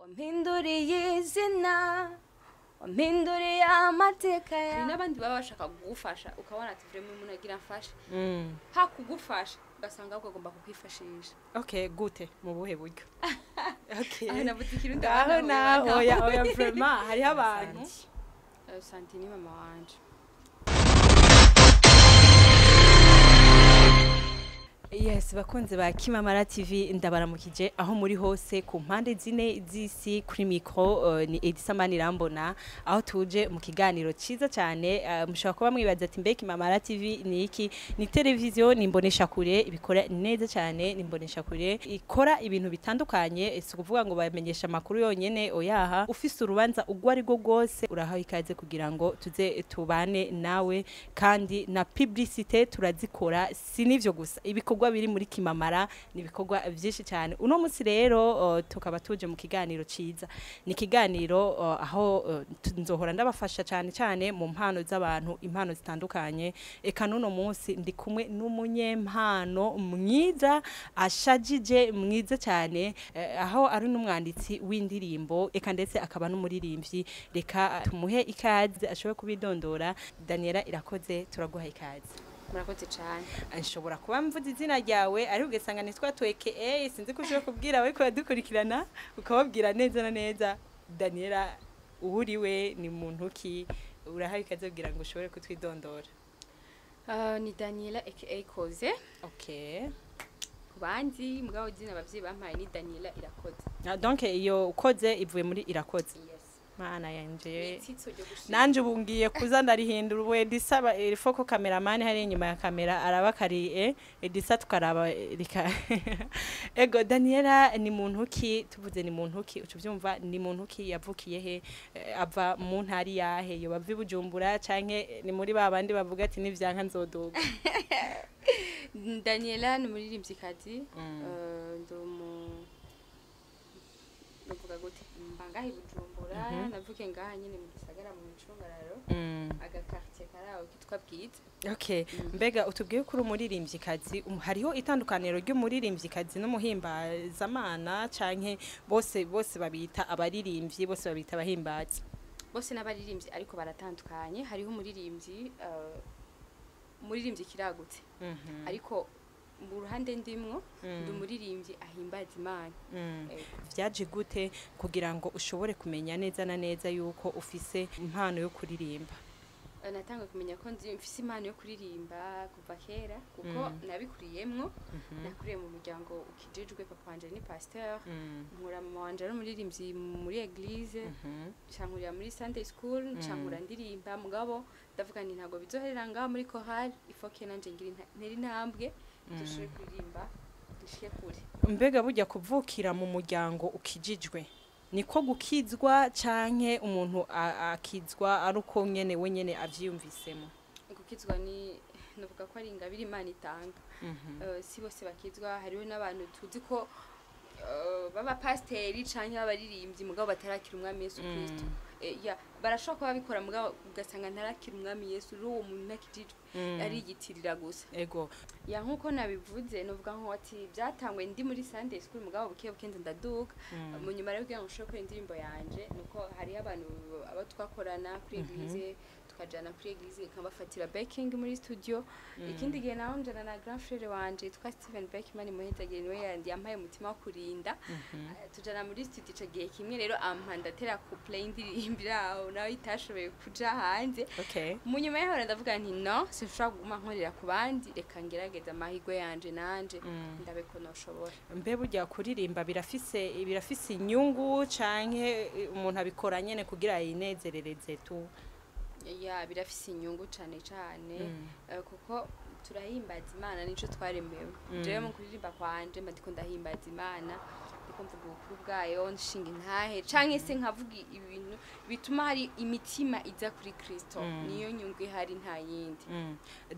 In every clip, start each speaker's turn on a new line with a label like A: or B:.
A: Wampinduriye izina, wampinduriye amateka.
B: Hari
A: Yawe
B: n'abandi baba bashaka kugufasha, ukabona ati vraiment umuntu agira amfashe, ha kugufasha ugasanga ahubwo agomba kukwifashisha.
C: Okay, gute? Mu buhe buryo? Okay.
B: Aho navuze ikirundi.
C: Ngaho
B: abana
C: na
B: bawe.
C: Oya, oya, vraiment hariho abantu.
B: Santi ni mama wanje.
C: Yes, bakunze ba Kimamara TV, ndabaramukije aho muri hose ku mpande zine z'isi. Kuri micro ni Edisa Manirambona, aho tuje mu kiganiro ciza cyane. Mushobora kuba mwibaza ati: "Mbe Kimamara TV ni iki?" Ni televiziyo, ni imbonesha kure ibikora neza cyane, ni imbonesha kure ikora ibintu bitandukanye. Si ukuvuga ngo bamenyesha amakuru yonyene, oyaha. Ufise urubanza urwo ari rwo rwose, urahawe ikaze kugira ngo tuze tubane nawe, kandi na publicité turazikora. Si n'ivyo gusa, ibikorwa biri muri Kimamara ni ibikorwa byinshi cyane. Uno munsi rero tukaba tuje mu kiganiro ciza. Ni ikiganiro aho nzohora ndabafasha cyane cyane mu mpano z'abantu, impano zitandukanye. Eka n'uno munsi ndi kumwe n'umunyempano mwiza, ashajije, mwiza cyane, aho ari n'umwanditsi w'indirimbo, eka ndetse akaba n'umuririmbyi. Reka tumuhe ikaze ashobore kubidondora. Daniela Irakoze, turaguha ikaze.
B: Murakoze cyane.
C: Nshobora kuba mvuze izina ryawe ariko ugasanga ntitwatoye aka. Sinzi ko ushobora kubwira abariko baradukurikirana, ukababwira neza na neza Daniela uhuriwe ni muntu ki. Urahaye ikaze kugira ngo ushobore kutwidondora.
B: Ni Daniela aka Koze ku bandi, mugabo izina abavyeyi bampaye ni Daniela Irakoze.
C: Ah, donc iyo ukoze ivuye muri Irakoze?
B: Yes.
C: Mana yanje!
B: Itsitso ryo gushima.
C: Nanje ubu ngiye kuza ndarihindura. Ubu Edisa il faut ko cameraman hari inyuma ya kamera araba kari Edisa tukaraba rika. Ego, Daniela ni muntu ki? Tuvuze ni muntu ki, uca uvyumva ni muntu ki? Yavukiye he? Ava mu ntari yahe? Yo bava i Bujumbura canke ni muri ba bandi bavuga ati nivyanka nzoduga?
B: Daniela ni umuririmvyikazi. Ndi umu, novuga gute, mba ngaha i Bujumbura, navukiye ngaha nyene mu gisagara, mu micungararo, agakartier karaho kitwa Bwiza.
C: Okay, mbega utubwiye ko uri umuririmvyikazi, hariho itandukaniro ry'umuririmvyikazi n'umuhimbazamana, canke bose bose babita abaririmbyi, bose babita abahimbazi?
B: Bose n'abaririmbyi, ariko baratandukanye. Hariho umuririmbyi, umuririmbyi kiragutse, ariko mu ruhande ndimwo ndi umuririmbyi ahimbaza Imana. Ego.
C: Vyaje gute kugira ngo ushobore kumenya neza na neza yuko ufise impano yo kuririmba?
B: Natanguye kumenya ko nzi mfise impano yo kuririmba kuva kera, kuko nabikuriyemwo. Nakuriye mu muryango ukijijwe. Papa wanje ni pasteur, nkura mama wanje ari umuririmbyi muri église, nkurira muri Sunday school, nkura ndirimba. Mugabo ndavuga nti ntabwo bizoherera ngaho muri chorale, il faut que nanje ngira ntere intambwe, dushobore kuririmba dushike kure.
C: Mbega burya kuvukira mu muryango ukijijwe niko gukizwa, canke umuntu akizwa ari uko nyene we nyene avyiyumvisemo?
B: Gukizwa ni, novuga ko ari ingabire Imana itanga. Si bose bakizwa. Hariho n'abantu tuzi ko b'abapasiteri canke b'abaririmbyi, mugabo batarakira Umwami Yesu Kristo. Ya, barashobora kuba babikora, mugabo ugasanga ntarakira Umwami Yesu. Rero uwo muntu ntakijijwe, ariyitirira gusa. Ya, nkuko nabivuze, novuga nko ati byatangwe ndi muri Sunday school, mugabo buke buke nza ndaduga. Mu nyuma rero, kugira ngo nshobore gukora indirimbo yanje, nuko hariho abantu abo twakorana kuri église, tukajana kuri église nkabafatira backing muri studio. Ikindi gihe naho njana na grand frère wanje yitwa Steven Beckman Muhezagire, niwe yampaye umutima wo kurinda. Tujana muri studio ico gihe kimwe rero, ampa ndatera ku play indirimbo iraho, nawe itashoboye kuja hanze. Mu nyuma yaho ndavuga nti no, sinshobora kuguma nkorera ku bandi, reka ngerageze amahirwe yanje nanje, ndabe ko noshobora.
C: Mbe burya kuririmba birafise inyungu, canke umuntu abikora nyene kugira yinezerereze tu?
B: Ya, birafise inyungu cane cane, kuko turahimbaza Imana, nico twaremewe. Jewe mu kuririmba kwanje mba ndiko ndahimbaza Imana, ndiko mvuga ubukuru bwayo, nshinga intahe canke se nkavuga ibintu bituma hari imitima iza kuri Kristo. Niyo nyungu ihari, nta yindi.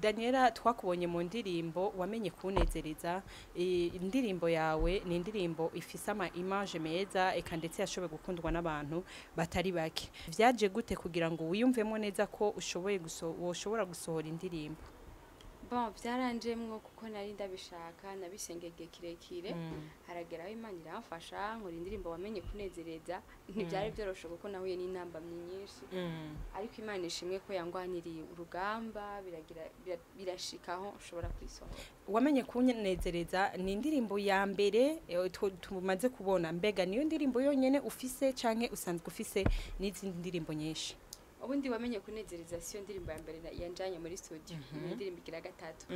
C: Daniela, twakubonye mu ndirimbo wamenye kunezereza. Indirimbo yawe ni indirimbo ifise ama image meza, eka ndetse yashoboye gukundwa n'abantu batari bake. Vyaje gute kugira ngo wiyumvemo neza ko ushoboye woshobora gusohora indirimbo?
B: Bon, byaranjemwo kuko nari ndabishaka, nabisengeye igihe kirekire. Harageraho Imana iramfasha, nkora indirimbo Wamenye Kunezereza. Ntibyari byoroshe kuko nahuye n'intambamyi nyinshi, ariko Imana ishimwe ko yangwaniriye urugamba, biragira birashikaho nshobora kuyisohora.
C: Wamenye Kunezereza ni indirimbo ya mbere tumaze kubona. Mbega niyo ndirimbo yonyene ufise, canke usanzwe ufise n'izindi ndirimbo nyinshi?
B: Ubundi Wamenye Kunezereza siyo ndirimbo ya mbere yanjanye muri studio, ni indirimbo igira gatatu.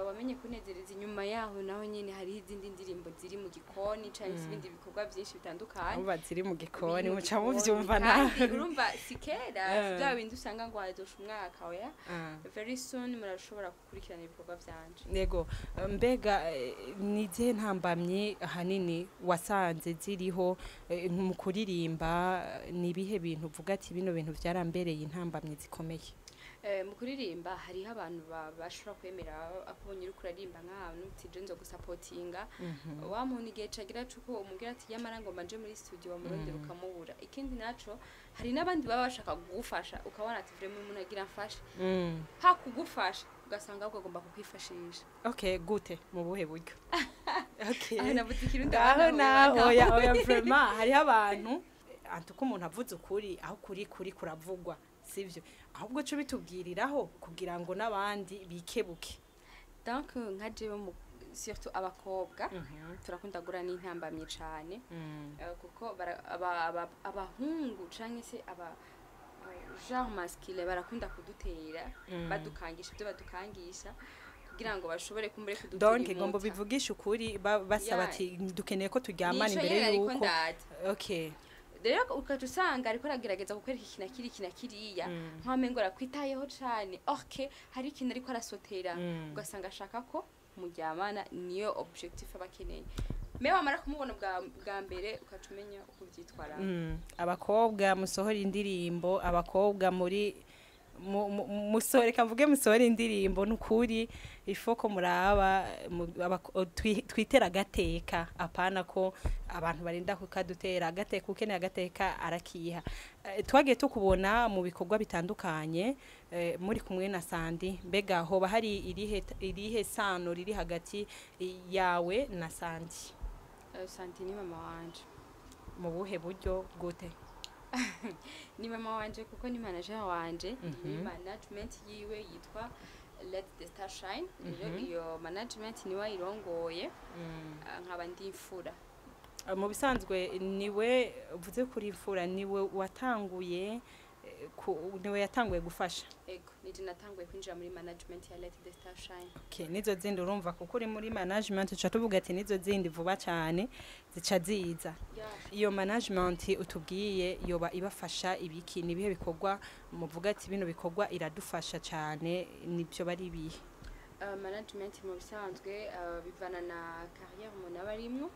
B: Wamenye Kunezereza, inyuma yaho naho nyene hariho izindi ndirimbo ziri mu gikoni canke se ibindi bikorwa byinshi bitandukanye.
C: Uba ziri mu gikoni,
B: Biri mu
C: muca
B: gikoni,
C: muvyumva
B: kandi
C: nawe.
B: Urumva si kera, si bya bindi usanga ngo hazosha umwaka, oya. Very soon murashobora gukurikirana ibikorwa vyanje.
C: Yego, mbega ni izihe ntambamyi ahanini wasanze ziriho mu kuririmba? Ni ibihe bintu uvuga ati bino bintu vyarambereye intambamyi zikomeye?
B: Mu kuririmba hariho abantu bashobora kwemera akubonye uriko uraririmba nk'ahantu, uti je nzogusapotinga. Wa muntu igihe cagira cuko umubwira ati yamara ngo manje muri studio, wamurondera ukamubura. Ikindi naco, hari n'abandi baba bashaka kugufasha, ukabona ati vraiment umuntu agira amfashe, ha kugufasha ugasanga ahubwo agomba kukwifashisha.
C: Okay, gute? Mu buhe buryo? Okay.
B: Aho navuze Ikirundi.
C: Ngaho
B: abana
C: na
B: batahuye.
C: Oya, oya, vraiment hariho abantu antuko umuntu avuze ukuri, aho kuri kuravugwa, sivyo? Ahubwo cyo bitubwiriraho kugira ngo n'abandi bikebuke.
B: Donc nka jewe surtout abakobwa turakunda guhura n'intambamyi cane, kuko abahungu canke se aba genre masculin barakunda kudutera, badukangisha ibyo badukangisha kugira ngo bashobore kumbure kudutera.
C: Donc ngomba bivugisha ukuri, basaba ati dukeneye ko turyamana
B: Nico
C: imbere
B: nyene ariko
C: yuko
B: ndaza. Rero ukaca usanga ariko aragerageza kukwereka iki na kiri, iki na kiriya, nk'aho arakwitayeho cane, ok, hari ikintu ariko arasotera. Ugasanga ashaka ko muryamana, niyo objectif aba akeneye. Mais wamara kumubona bwa mbere, ukaca umenya uko ubyitwara.
C: Abakobwa musohora indirimbo, abakobwa muri musohore, reka mvuge musohora indirimbo, nukuri ifo ko muraba twitera agateka, apana ko abantu barinda kukadutera agateka. Ukeneye agateka arakiha. Twagiye tukubona mu bikorwa bitandukanye muri kumwe na Sandi. Mbega hoba hari irihe sano riri hagati yawe na Sandi?
B: Sandi ni mama wanje.
C: Mu buhe buryo, gute?
B: Ni mama wanje kuko ni manager wanje, ni management yiwe yitwa Let the Star Shine. Rero iyo management niwe ayirongoye, nkaba ndi imfura.
C: Mu bisanzwe niwe uvuze kuri imfura, niwe watanguye niwe yatanguye gufasha?
B: Ego, nije natanguye kwinjira muri management ya Let the Star Shine.
C: Okay, nizo zindi urumva kuko uri muri management, uca tuvuga ati nizo zindi vuba cyane zica ziza. Iyo management utubwiye yoba ibafasha ibiki? Ni ibihe bikorwa muvuga ati bino bikorwa iradufasha cyane? Nibyo bari ibihe?
B: Management mu bisanzwe bivana na carrière umuntu aba arimwo.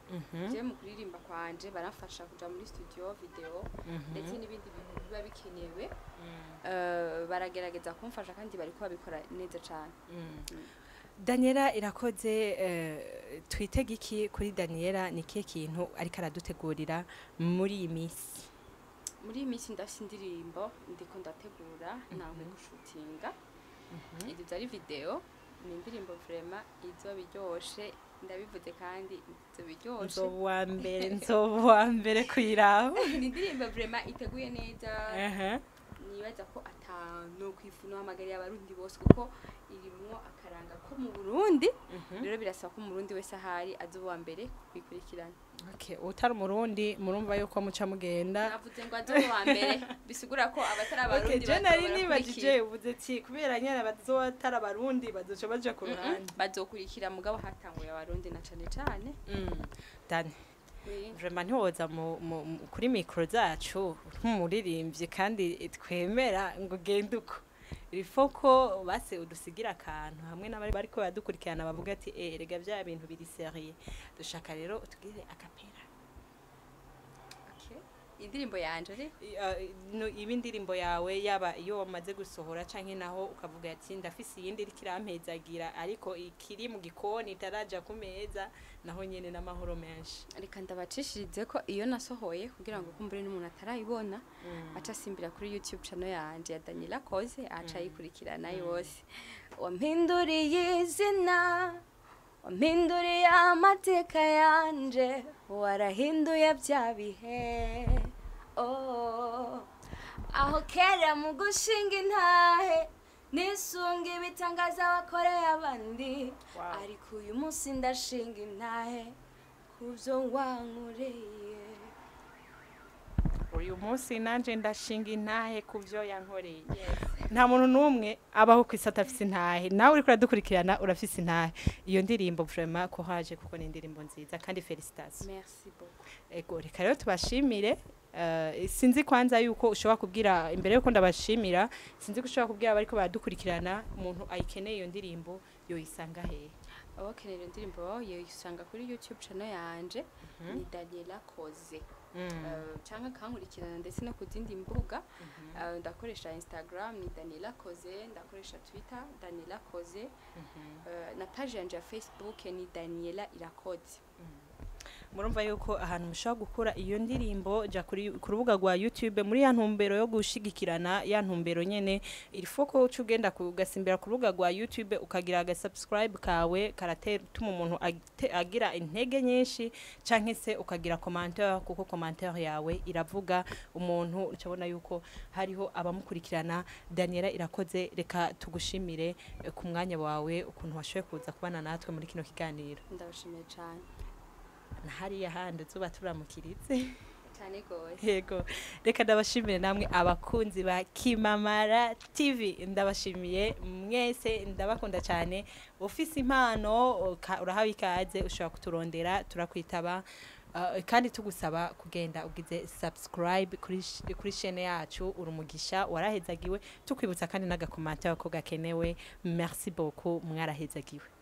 B: Je mu kuririmba kwanje baramfasha kuja muri studio, video, ndetse n'ibindi bintu biba bikenewe. Baragerageza kumfasha kandi bariko babikora neza cane.
C: Daniela Irakoze, twitege iki kuri Daniela? Ni ikihe kintu ariko aradutegurira muri iyi minsi?
B: Muri iyi minsi ndafise indirimbo ndiko ndategura, nawe gushutinga izi byari video. Ni indirimbo vraiment izoba iryoshe, ndabivuze kandi izoba iryoshe.
C: Nzoba uwa mbere, nzoba uwa mbere kuyiraba.
B: Ni indirimbo vraiment iteguye neza. Nibaza ko atanu kwifuna hamagariye Abarundi bose kuko irimwo akaranga ko mu Burundi. Rero birasaba ko Umurundi wese ahari aza uwa mbere kwikurikirana.
C: Okay, utari Umurundi murumva yuko muca mugenda.
B: Navuze ngo aze uwa mbere, bisigura ko abatari
C: Okay,
B: Abarundi
C: je nari
B: bazoba
C: nibajije, uvuze ati kubera nyene bazoba atari Abarundi bazoca baja ku ruhande.
B: Bazokurikira, mugabo hatanguye Abarundi na cane cane.
C: Dani, vraiment ntiwoza kuri micro zacu nk'umuririmbyi kandi twemera ngo ugende uko. Il ko base udusigira akantu hamwe n'abari bariko baradukurikirana bavuga ati eh, rega bya bintu biri sérieux. Dushaka rero utugire a cappella.
B: Okay. Indirimbo yanje ariko?
C: No, iba indirimbo yawe, yaba iyo wamaze gusohora canke naho ukavuga ati ndafise iyindi iriko irampezagira ariko ikiri mu gikoni itaraja ku meza, naho nyene n'amahoro menshi.
B: Reka ndabacishirize ko iyo nasohoye kugira ngo kumbure n'umuntu atarayibona aca asimbira kuri YouTube channel yanje ya Daniela Koze, aca ayikurikirana yose. Wampinduriye izina, wampinduriye amateka yanje, warahinduye bya bihe. Oh. Aho kera mu gushinga intahe nisunga ibitangaza wakoreye abandi, ariko uyu munsi ndashinga intahe kubyo wankoreye.
C: Uyu munsi nanje ndashinga intahe ku byo yankoreye. Nta muntu n'umwe abaho ku isi atafise intahe. Nawe uriko uradukurikirana urafise intahe. Iyo ndirimbo, vraiment courage, kuko ni indirimbo nziza kandi félicitations.
B: Merci beaucoup.
C: Ego, reka rero tubashimire. Sinzi kwanza yuko ushobora kubwira, imbere yuko ndabashimira, sinzi ko ushobora kubwira abariko baradukurikirana, umuntu ayikeneye iyo ndirimbo yoyisanga hehe?
B: Abakenera indirimbo yoyisanga kuri YouTube channel yanje, ni Daniela Koze, canke akankurikirana ndetse no ku zindi mbuga. Ndakoresha Instagram ni Daniela Koze, ndakoresha Twitter Daniela Koze, na page yanje ya Facebook ni Daniela Irakoze.
C: Murumva yuko ahantu mushobora gukura iyo ndirimbo, ja kuri ku rubuga rwa YouTube muri ya ntumbero yo gushigikirana, ya ntumbero nyene il faut ko uca ugenda kugasimbira ku rubuga rwa YouTube, ukagira aga subscribe kawe, karatuma umuntu agira intege nyinshi, canke se ukagira commentaire, kuko commentaire yawe iravuga umuntu, ucabona yuko hariho abamukurikirana. Daniela Irakoze, reka tugushimire ku mwanya wawe, ukuntu washoboye kuza kubana natwe muri kino kiganiro.
B: Ndabashimiye cane.
C: Na hariya handi tuba turamukiritse.
B: Cyane gose.
C: Yego, reka ndabashimire namwe abakunzi ba Kimamara TV, ndabashimiye mwese, ndabakunda cyane. Ufise impano urahawe ikaze, ushobora kuturondera turakwitaba. Kandi tugusaba kugenda ugize subscribe kuri chaîne yacu. Urumugisha, warahezagiwe. Tukwibutsa kandi n'agacommentaire ko gakenewe. Merci beaucoup, mwarahezagiwe.